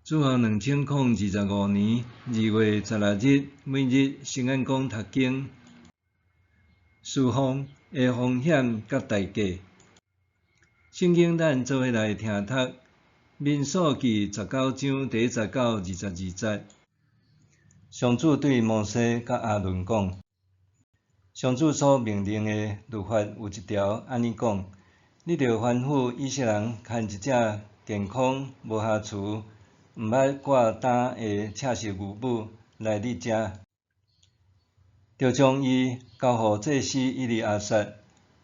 主後2025年2月16日，每日聖眼講讀經，事奉的風險佮代價。聖經咱做伙來聽讀，民數記19章第一節到22節。上主對摩西佮亞倫講：上主所命令的律法有一條按呢講，你著吩咐以色列人牽一隻健康、無瑕疵、毋捌掛擔的赤色牛母來你遮，著將伊交予祭司以利亞撒，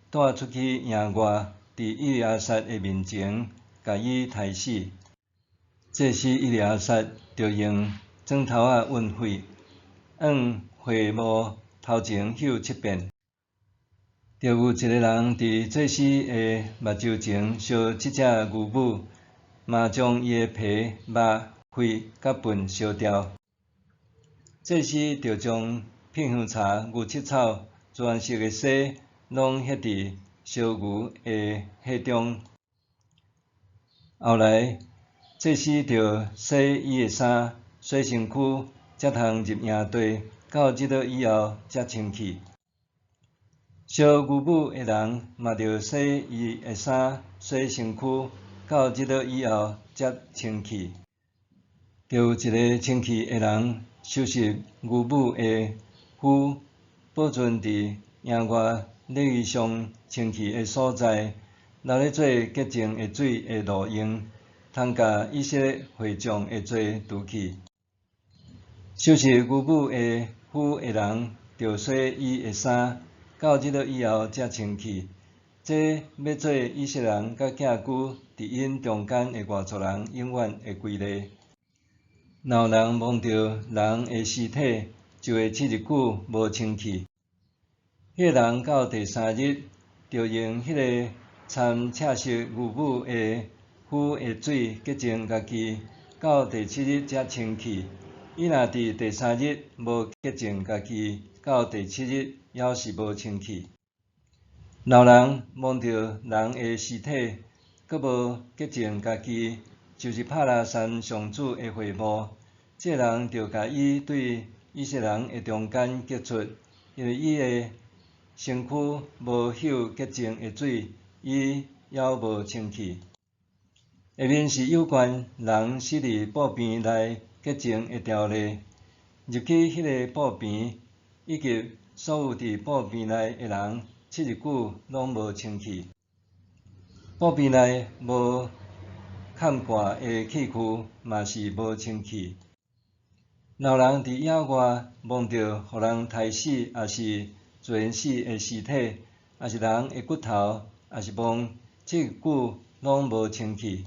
帶出去營外，佇以利亞撒的面前，共伊刣死。祭司以利亞撒著用鑽頭仔塭血，向會幕頭前嗅七遍。著有一个人佇祭司的目睭前燒這隻牛母，嘛將伊的皮、肉、血佮糞燒掉。祭司著將噴香柴、牛膝草、自然色的紗，攏歇佇燒牛的血中。後來，祭司著洗伊的衫、洗身軀，才通入營地，到日落以後才清氣。燒牛母的人嘛著洗伊的衫、洗身軀，到日落以後才清氣。著有一个清氣的人收拾牛母的膚，保存佇營外禮儀上清氣的所在，留咧做潔淨的水的路用，通共以色列會眾的罪除去。收拾牛母的膚的人，著洗伊的衫，到日落以後才清氣。這欲做以色列人佮寄居佇𪜶中間的外族人永遠的規例。若有人摸著人的屍體，就會七日久無清氣。彼个人到第三日，著用彼个摻赤色牛母的膚的水潔淨家己，到第七日才清氣。伊若佇第三日無潔淨家己，到第七日猶是無清氣。若有人摸著人的屍體，閣無潔淨家己，就是拍來搧上主的會幕，這人著共伊對以色列人的中間革出，因為伊的身軀無嗅潔淨的水，伊猶無清氣。下面是有關人死佇布棚內潔淨的條例。入去彼个布棚，以及所有佇布棚內的人，七日久攏無清氣。布棚內無崁蓋的器具嘛是無清氣。若有人佇野外摸著予人刣死，抑是自然死的屍體，抑是人的骨頭，抑是墓，七日久攏無清氣。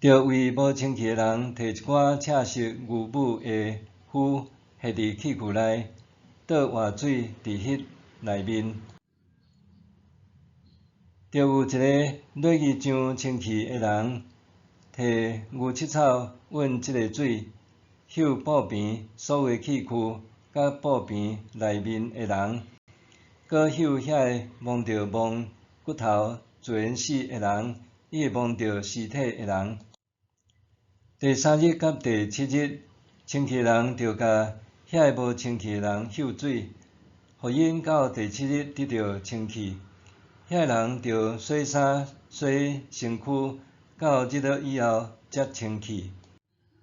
著為無清氣的人提一寡赤色牛母的膚，歇佇器具內，倒活水佇彼內面。著有一个禮儀上清氣的人，提牛膝草塭這个水，嗅布棚所有的器具，佮布棚內面的人，閣嗅遐个摸著墓、骨頭、自然死的人，以及摸著屍體的人。第三日佮第七日，清氣的人著共遐个無清氣的人嗅水，予𪜶到第七日得著清氣。遐个人著洗衫、洗身軀，到日落以後才清氣。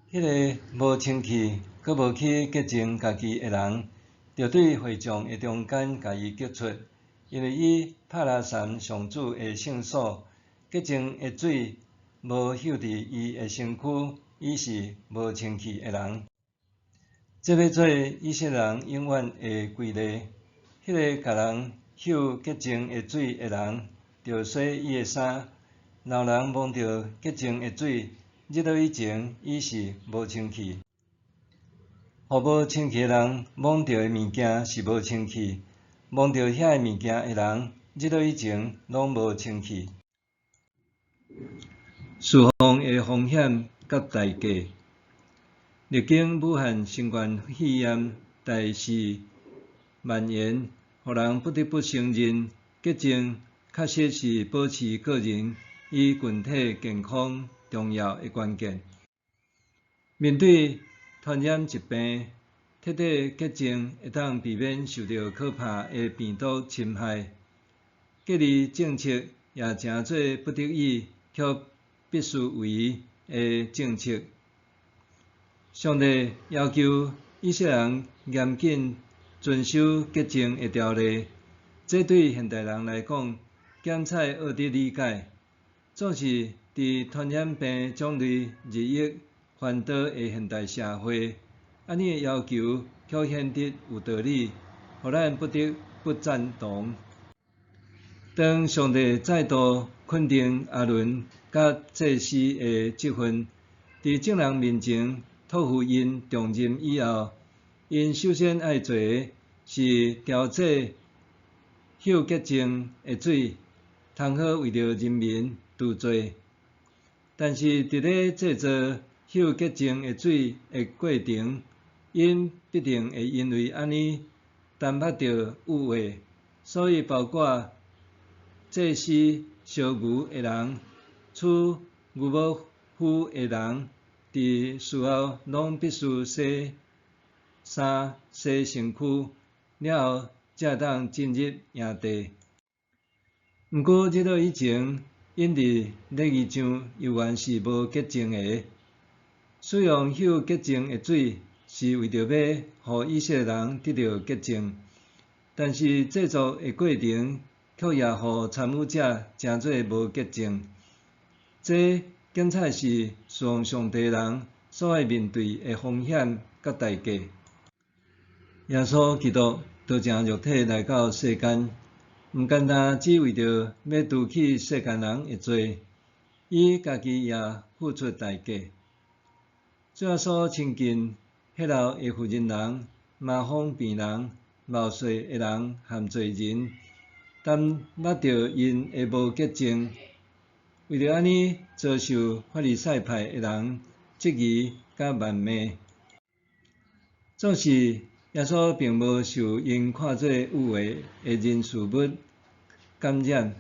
彼个無清氣、閣無去潔淨家己的人，著對會眾的中間共伊革出，因為伊拍來搧上主的聖所，潔淨的水無嗅佇伊的身軀，伊是無清氣的人。這欲做以色列人永遠的規例。彼个共人嗅潔淨的水的人，著洗伊的衫。若有人摸著潔淨的水，日落以前，伊是無清氣。予無清氣的人摸著的物件是無清氣，摸著遐个物件的人，日落以前攏無清氣。事奉的風險佮代價。歷經武漢新冠肺炎大肆蔓延，予人不得不承認，潔淨確實是保持個人與群體健康重要的關鍵。面對傳染疾病，徹底潔淨會當避免受著可怕的病毒侵害。隔離政策也成做不得已卻必須為的政策。上帝要求以色列人嚴謹遵守潔淨的條例，這對現代人來講，檢採學得理解。總是佇傳染病種類日益繁多的現代社會，按呢的要求卻顯得有道理，予咱不得不贊同。當上帝再度肯定亞倫佮祭司的職分，佇眾人面前託付𪜶重任以後，𪜶首先愛做的是調製搝潔淨的水，通好為著人民除罪。但是佇咧製造搝潔淨的水的過程，𪜶必定會因為按呢耽捌著污穢，所以包括祭司燒牛的人、取牛母麩的人，佇事後攏必須洗衫、洗身軀，了後才會當進入營地。毋過日落以前，𪜶佇禮儀上猶原是無潔淨的。使用搝潔淨的水，是為著欲予以色列人得著潔淨，但是製作的過程卻也予參與者成做無潔淨。這檢採是侍奉上帝人所愛面對的風險佮代價。耶穌基督道成肉體來到世間，毋單單只為著欲除去世間人的罪，伊家己也付出代價。主耶穌親近血漏的婦人人、麻風病人、謀稅的人和罪人，耽捌著𪜶的無潔淨，為著按呢遭受法利賽派的人質疑佮謾罵。總是耶穌並無受𪜶看做污穢的人事物感染，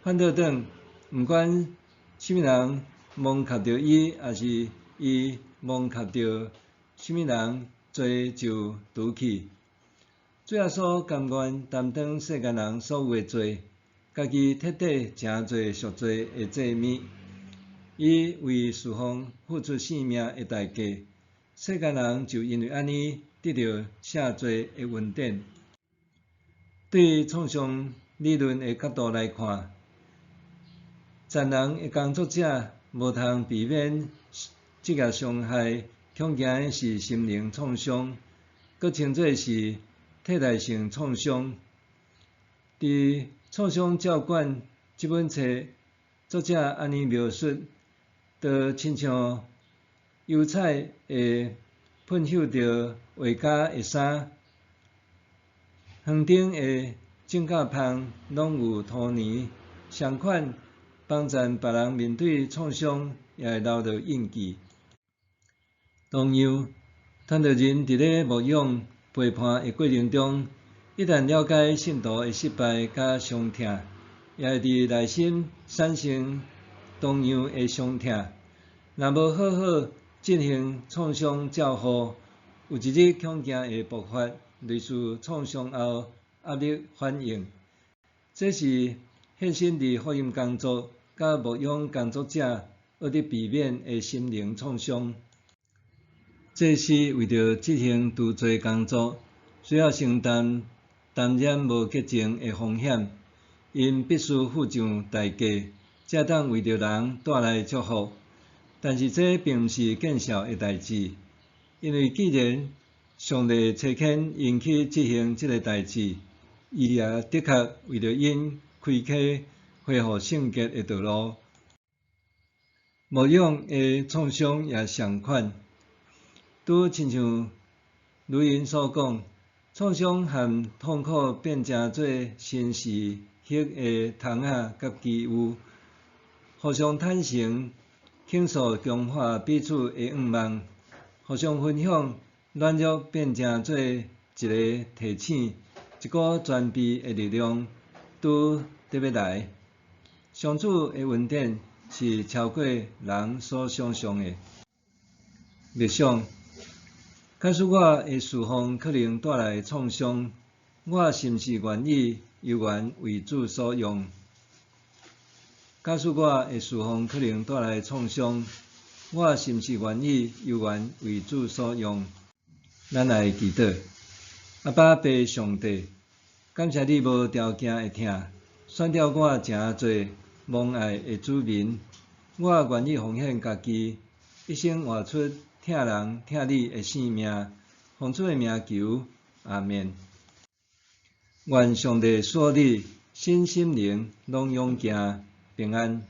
反倒轉，毋管啥物人摸及著伊，抑是伊摸及著啥物人，罪就除去。主耶穌甘願擔當世間人所有的罪，家己徹底成做贖罪的祭物。伊為事奉付出性命的代價，世間人就因為按呢得著赦罪的恩典。對創傷理論的角度來看，殘人的工作者無通避免職業傷害，恐驚的是心靈創傷，閣稱做是替代性創傷。佇《創傷照管》這本冊，作者按呢描述：就親像油彩會噴溼著畫家的衫，園頂的種甲芳攏有塗泥，相款幫贊別人面對創傷也會留落印記。同樣，傳道人佇咧牧養陪伴的過程中，一旦了解信徒的失敗佮傷痛，也會佇內心產生同樣的傷痛。若無好好進行創傷照護，有一日恐驚會爆發類似創傷後壓力反應。這是獻身佇福音工作佮牧養工作者學得避免的心靈創傷。祭司為著執行除罪工作，需要承擔沾染無潔淨的風險，𪜶必須付上代價，才會當為著人帶來祝福。但是這並毋是見笑的代誌，因為既然上帝差遣𪜶去執行這个代誌，伊也的確為著𪜶開啟恢復聖潔的道路。牧養的創傷也相款，拄親像如𪜶所講，創傷和痛苦變成做新時刻的窗仔佮機遇，互相坦誠，傾訴強化彼此的願望，互相分享軟弱變成做一个提醒，一股全備的力量拄得欲來。上主的恩典是超過人所想像的。默想，假使我的事奉可能帶來創傷，我是毋是願意猶原為主所用？假使我的事奉可能帶來創傷，我是毋是願意猶原為主所用？咱來祈禱，阿爸父上帝，感謝你無條件的疼，選召我成做蒙愛的子民，我願意奉獻家己，一生活出疼人疼你的生命，奉主的名求，阿們。願上帝賜予你身心靈攏勇健平安。